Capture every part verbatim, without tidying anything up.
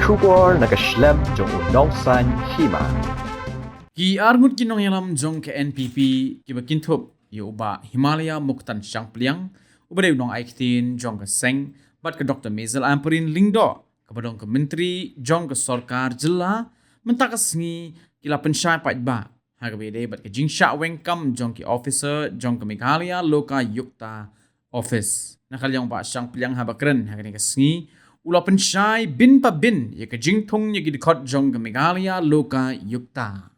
Khubor na ka shlem jong u nongsaiñ hima. Ki arngut ki nongïalam jong ka N P P kiba kynthup ïa u Bah Himalaya Muktan Shangpliang, uba dei u nongai ktien jong ka seng, bad ka Doktor Maisel Ampareen Lyngdoh, kaba long ka Myntri jong ka Sorkar Jylla, mynta ka sngi ki la pynshai paidbah ha kaba ïadei bad ka jingshah weng kam jong ki officer jong ka Meghalaya Lokayukta Office. Na ka liang u Bah Shangpliang haba kren ha kane ka sngi, u la pynshai bynta bynta ïa ka jingthung ïa ki dkhot jong ka Meghalaya Lokayukta.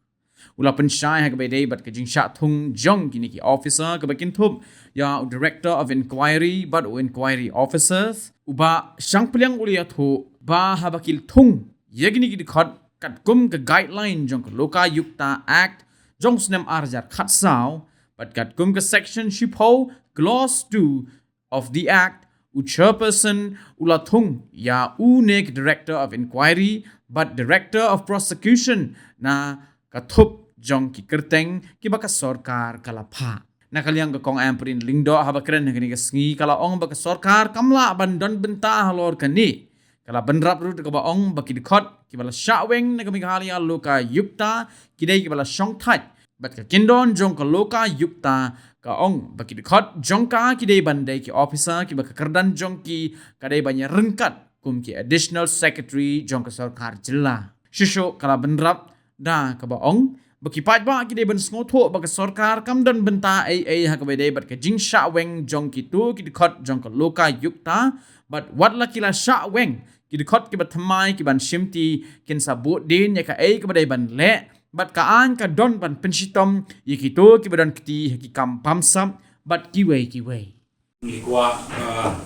U la pynshai ha kaba ïadei bad ka jingshah thung jong kine ki officer, kaba kynthup ïa u Director of Inquiry bad u Inquiry Officers. U Bah Shangpliang u la ïathuh ba haba ki thung ïa kine ki dkhot katkum ka guideline jong ka Lokayukta Act jong u snem ar hajar khatsaw, bad katkum ka Section shiphew, Clause two of the Act, u Chairperson u la thung ïa une ka Director of Inquiry bad Director of Prosecution na ka thup jong ki kyrteng kiba ka sorkar ka la phah. Na ka liang ka Kong Ampareen Lyngdoh haba kren ha kane ka sngi, ka la ong ba ka sorkar kam lah ban don bynta halor kane. Ka la bynrap ruh kaba ong ba ki dkhot kiba la shah weng na ka Meghalaya Lokayukta ki dei kiba la shongthait, bad ka kyndon jong ka Lokayukta ka ong ba ki dkhot jong ka ki dei ban dei ki officer kiba ka kyrdan jong ki ka dei ban ïaryngkat kum ki Additional Secretary jong ka Sorkar Jylla. Shuh shuh ka la bynrap da kaba ong ba ki paidbah ki dei ban sngewthuh ba ka sorkar kam don bynta ei ei ha kaba ïadei bad ka jingshah weng jong kito ki dkhot jong ka Lokayukta, bad wat la ki la shah weng, ki dkhot kiba thymmai ki ban shimti kin sa buh dien ïa kaei kaba dei ban leh, bad ka aiñ ka don ban pynshitom ïa kito kiba don kti ha ki kam bamsap bad kiwei kiwei. Ngi kwah, ah,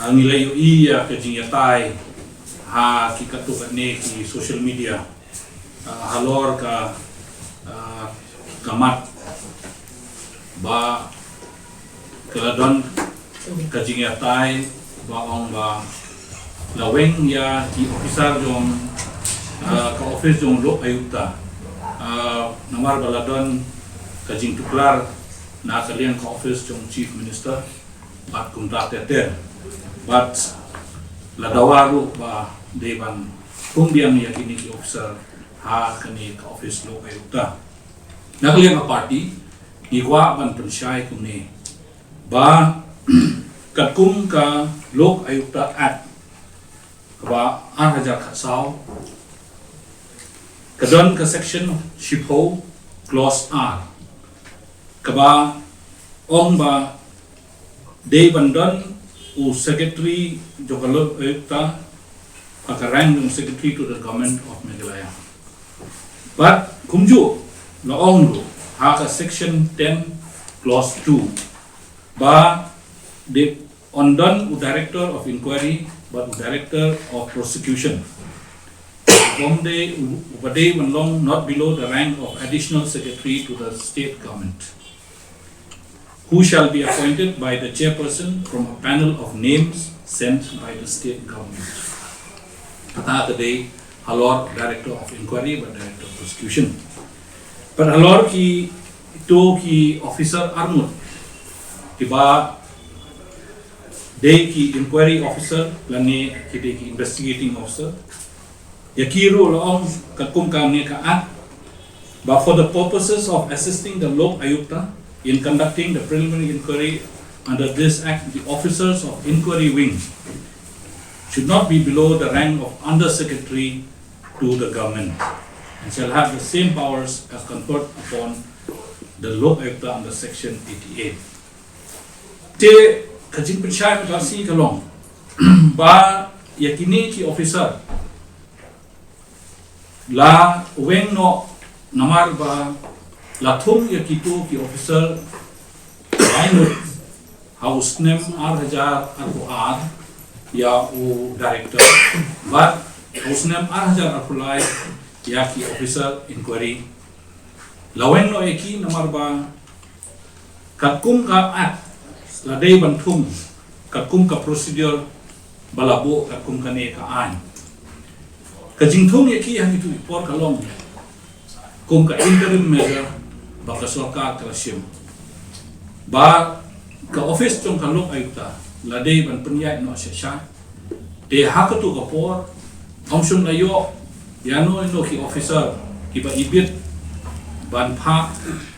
ah, ngi la ïohi ïa ka jingïatai ha ki katto katne ki social media, ah, halor ka, ah, ka mat ba ka la don ka jingïatai ba ong ba la weng ïa ki officer jong, ah, ka office jong Lok Ayukta. Ah, namar ba la don ka jingtuklar na ka liang ka office jong Chief Minister bad kumta ter ter. Bad la dawa ruh ba dei ban pynbiang ïa kine ki officer ha kane ka office Lok Ayukta. Na ka liang ka party ngi kwah ban pynshai kumne ba katkum ka Lok Ayukta Act kaba ar hajar khatsaw, ka don ka Section shiphew, Clause ar, kaba ong ba dei ban don u secretary jong ka Lok Ayukta ha ka rank jong Secretary to the Government of Meghalaya. Bad kumjuh la ong ruh ha ka Section ten, Clause two, ba dei ban don u Director of Inquiry bad u Director of Prosecution, uba dei, uba dei ban long not below the rank of Additional Secretary to the State Government, who shall be appointed by the chairperson from a panel of names sent by the state government. Kata ka dei halor Director of Inquiry bad Director of Prosecution. Bad halor kito ki officer arngut kiba dei ki inquiry officer lane ki dei ki investigating officer, ïa ki ruh la ong katkum kane ka Act ba for the purposes of assisting the Lok Ayukta in conducting the preliminary inquiry under this Act, the officers of Inquiry Wing should not be below the rank of Under Secretary to the Government and shall have the same powers as conferred upon the Lok Ayukta under Section eighty-eight. Te ka jingpynshai mynta ka sngi ka long ba ïa kine ki officer la weng noh namar ba la thung ïa kito ki officer laingut ha u snem ar hajar arphew ar ïa u Director, bad ha u snem ar hajar arphew lai ïa ki officer inquiry. La weng noh ïa ki namar ba katkum ka Act la dei ban thung katkum ka procedure ba la buh katkum kane ka aiñ. Ka jingthung ïa ki ha kito ki por ka long kum ka interim measure ba ka sorkar ka la shim, ba ka office jong ka Lok Ayukta la dei ban pynïaid noh sha sha. Te ha kato ka por Ym shym la ïoh ïa no ïa no ki officer kiba ibit ban phah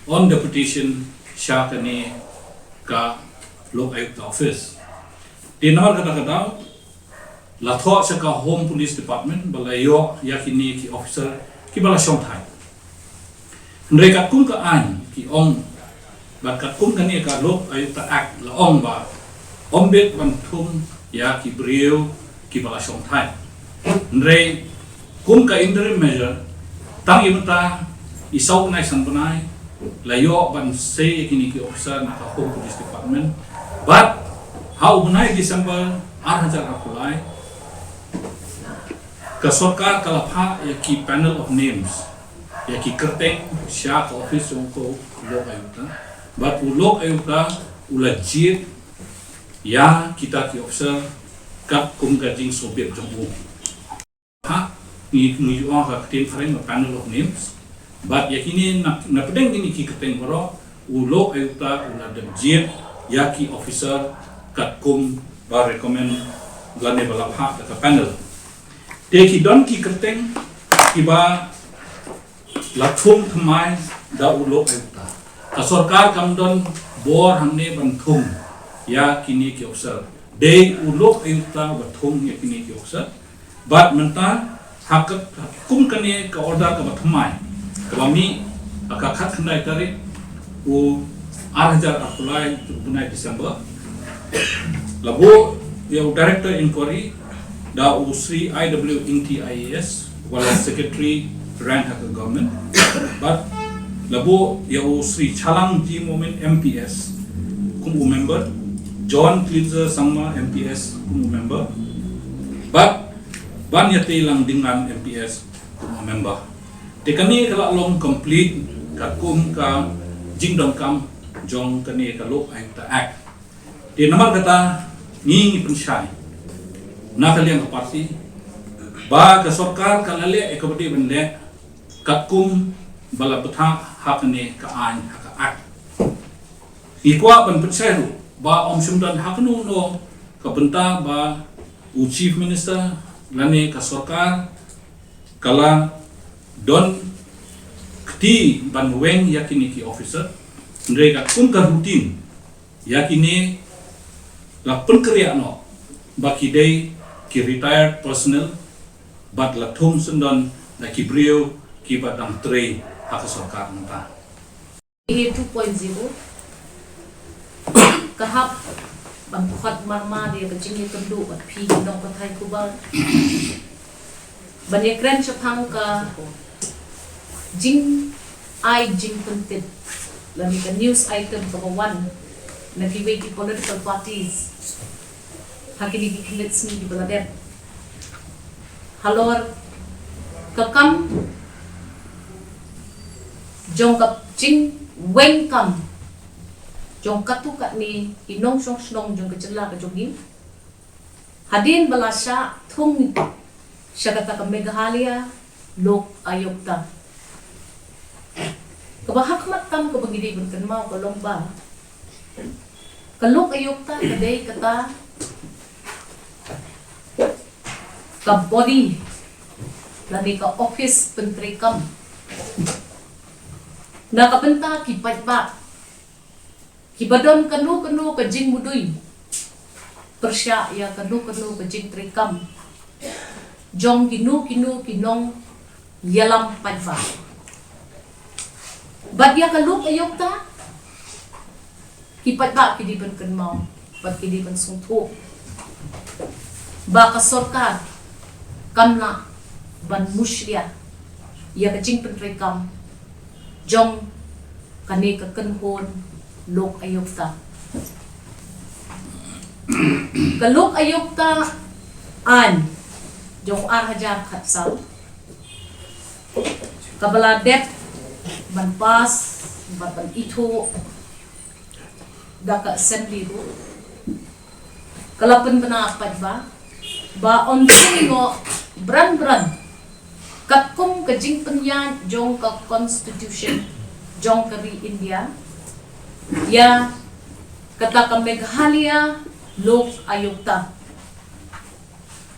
on deputation sha kane ka Lok Ayukta office. Te namar kata ka daw la thoh sha ka Home Police Department ba la ïoh ïa kine ki officer kiba la shongthait. Hynrei katkum ka aiñ ki ong, bad katkum kane ka Lok Ayukta Act la ong ba ym bit ban thung ïa ki briew kiba la shongthait. Hynrei kum ka interim measure, tang ïa mynta i saw bnai san bnai la ïoh ban sei ïa kine ki officer na ka Home Police Department. Bad ha u bnai December ar hajar arphew lai, ka sorkar ka la phah ïa ki panel of names, ïa ki kyrteng sha ka office jong u Lok Ayukta. Bad u Lok Ayukta u la jied ïa kita ki officer katkum ka jingsngewbit jong u. Ha, ngi, ngi ju ong ha ka ktien phareng ba panel of names. Bad ïa kine na, na pdeng kine ki kyrteng baroh, u Lok Ayukta u la dep jied ïa ki officer katkum ba recommend lane ba la phah da ka panel. Te ki don ki kyrteng kiba la thung thymmai da u Lok Ayukta. Ka sorkar kam don bor hangne ban thung ïa kine ki officer. Dei u Lok Ayukta ba thung ïa kine ki officer. Bad mynta ha ka, kum kane ka order kaba thymmai, kaba mih ha ka khatkhyndai tarik u ar hajar arphew lai, u bnai December, la buh ïa u Director Inquiry da u Sri I W Ingti I A S, uba la Secretary rank ha ka government. Bad la buh ïa u Sri Chalang G Momin M P S kum u member, John Cleanser Sangma M P S kum u member, bad Banïateilang Dinglan M P S kum u member. Te kane ka la long complete katkum ka jingdonkam jong kane ka Lok Ayukta Act. Te namar kata ngi ngi pynshai na ka liang ka party ba ka sorkar ka la leh ïa kaba dei ban leh katkum ba la bthah ha kane ka aiñ, ha ka Act. Ngi kwah ban pynshai ruh ba ym shym don ha kano kano ka bynta ba u Chief Minister lane ka sorkar ka la don kti ban weng ïa kine ki officer. Hynrei katkum ka routine, ïa kine la pynkynriah noh ba ki dei ki retired personnel, bad la thung syndon da ki briew kiba dang trei ha ka sorkar mynta. He two point zero. Ka hap ban khot marmar ïa ka jingïakynduh bad phi ki nongpathai khubor ban ïakren shaphang ka jingai jingpyntip lane ka news item kaba wan na kiwei ki political parties ha kine ki khyndiat sngi kiba la dep halor ka kam jong ka jingweng kam jong katto katne ki nongshong shnong jong ka jylla ka jong ngi. Hadien ba la shah thung sha kata ka Meghalaya Lok Ayukta, kaba ha khmat tam kaba ngi dei ban kynmaw ka long ba ka Lok Ayukta ka dei kata ka body lane ka office pyntreikam na ka bynta ki paidbah kiba don kano kano ka jingmudui pyrshah ïa kano kano ka jingtreikam jong kino kino ki nongïalam paidbah. Bad ïa ka Lok Ayukta, ki paidbah ki dei ban kynmaw bad ki dei ban sngewthuh ba ka sorkar kam lah ban mushlia ïa ka jingpyntreikam jong kane ka kynhun Lok Ayukta. Ka Lok Ayukta aiñ jong ar hajar khatsaw, kaba la dep ban pass bad ban ithuh da ka Assembly ruh, ka la pynbna pat ba ba yn sngewthuh bran bran katkum ka jingpynïaid jong ka Constitution jong ka ri India ïa kata ka Meghalaya Lok Ayukta.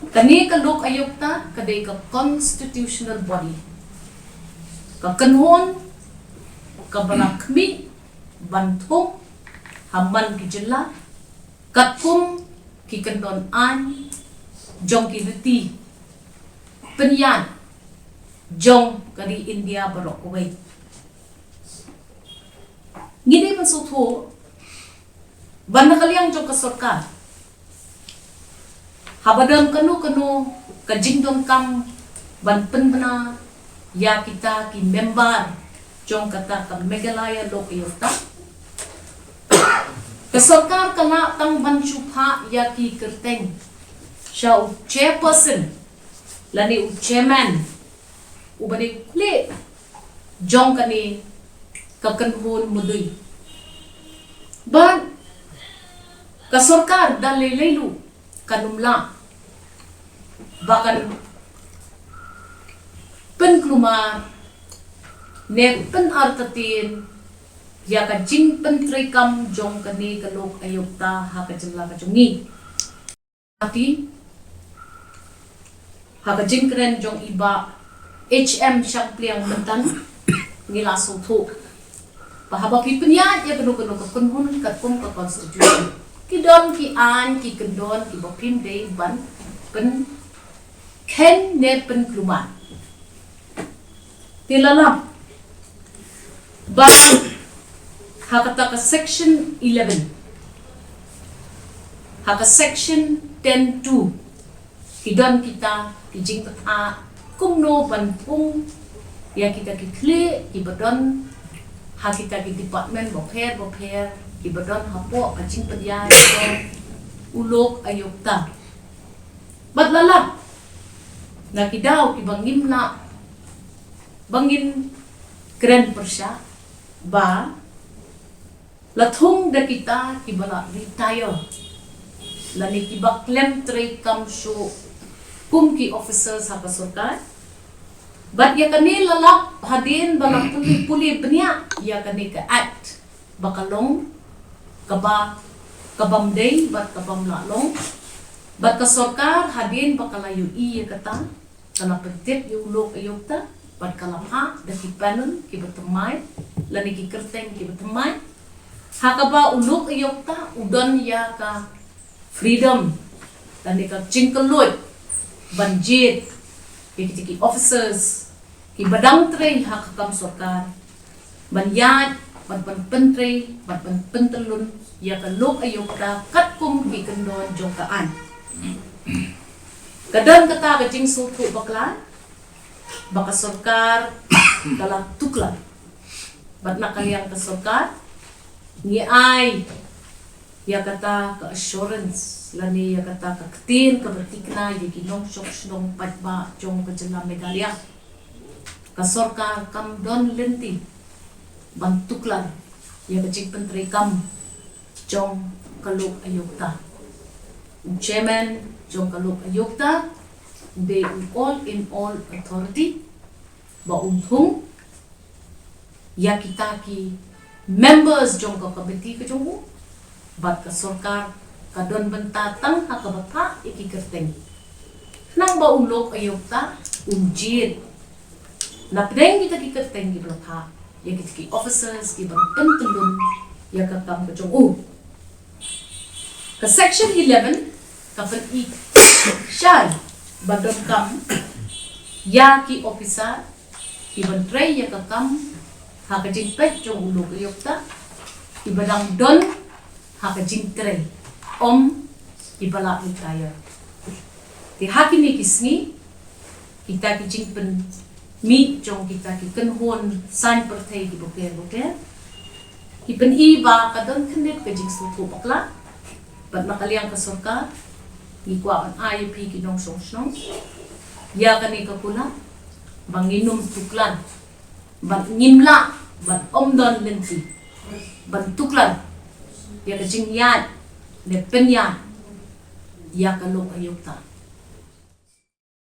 Kane ka Lok Ayukta ka dei ka constitutional body, ka kynhun kaba la khmih ban thung ha man ki jylla katkum ki kyndon aiñ jong ki riti pynïaid jong ka ri India baroh kawei. Ngi dei ban sngewthuh ba na ka liang jong ka sorkar, haba don kano kano ka jingdonkam ban pynbna ïa kita ki member jong kata ka Meghalaya Lok Ayukta, ka sorkar ka lah tang ban shu phah ïa ki kyrteng sha u chairperson lane u chairman uba dei u khlieh jong kane ka kynhun mudui. Bad ka sorkar da lei lei ruh kan ym lah ba kan pynkulmar ne pynartatien ïa ka jingpyntreikam jong kane ka Lok Ayukta ha ka jylla ka jong ngi. Ati, ha ka jingkren jong i Bah H M Shangpliang mynta, ngi la sngewthuh ba haba phi pynïaid ïa kano kano ka kynhun katkum ka constitution, ki don ki aiñ ki kyndon kiba phim dei ban pynkheiñ ne pynkulmar. Te la lap ba ha kata ka section eleven, ha ka section ten two, ki don kita ki jingpyntha kumno ban pung ïa kita ki khlieh kiba don ha kita ki department bapher bapher kiba don hapoh ka jingpynïaid jong u Lok Ayukta. Bad la lap na ki daw kiba ngim lah ba ngin kren pyrshah ba la thung da kita kiba la retire lane kiba khlem treikam shuh kum ki officers ha ka sorkar. Bad ïa kane la lap hadien ba la pule pule bniah ïa kane ka act ba ka long kaba, kabym dei bad kabym lah long. Bad ka sorkar hadien ba ka la ïohi ïa kata, ka la pyntip ïa u Lok Ayukta bad ka la phah da ki panel kiba thymmai lane ki kyrteng kiba thymmai, ha kaba u Lok Ayukta u don ïa ka freedom lane ka jingkylluid ban jied ïa kita ki officers kiba dang trei ha ka kam sorkar ban ïaid, ban, ban pyntrei, ban, ban pyntyllun ïa ka Lok Ayukta katkum ki kyndon jong ka aiñ. Ka don kata ka jingsngewthuh bakla ba ka sorkar ka la tuklar. Bad na ka liang ka sorkar ngi ai ïa kata ka assurance lane ïa kata ka ktien kaba tikna ïa ki nongshong shnong paidbah jong ka jylla Meghalaya. Ka sorkar kam don lynti ban tuklar ïa ka jingpyntreikam jong ka Lok Ayukta. U chairman jong ka Lok Ayukta u dei u all in all authority ba un thung ïa kita ki members jong ka committee ka jong u. Bad ka sorkar ka don bynta tang ha kaba phah ïa ki kyrteng. Khnang ba u Lok Ayukta un jied na pdeng kita ki kyrteng kiba la phah ïa kita ki officers kiban pyntyllun ïa ka kam ka jong u. Ka section eleven ka pyni shai ba donkam ïa ki officer kiban trei ïa ka kam ha ka jingpeit jong u Lok Ayukta, kiba dang don ha ka jingtrei, ym kiba la retire. Te ha kine ki sngi kita ki jingpynmih jong kita ki kynhun saiñ pyrthei kiba pher ba pher ki pyni ba ka don khyndiat ka jingsngewthuh bakla. Bad na ka liang ka sorkar ngi kwah ban ai ïa phi ki nongshong shnong ïa kane ka kular ba ngin ym tuklar, bad ngim lah, bad ym don lynti ban tuklar ïa ka jingïaid ne pynïaid ïa ka Lok Ayukta.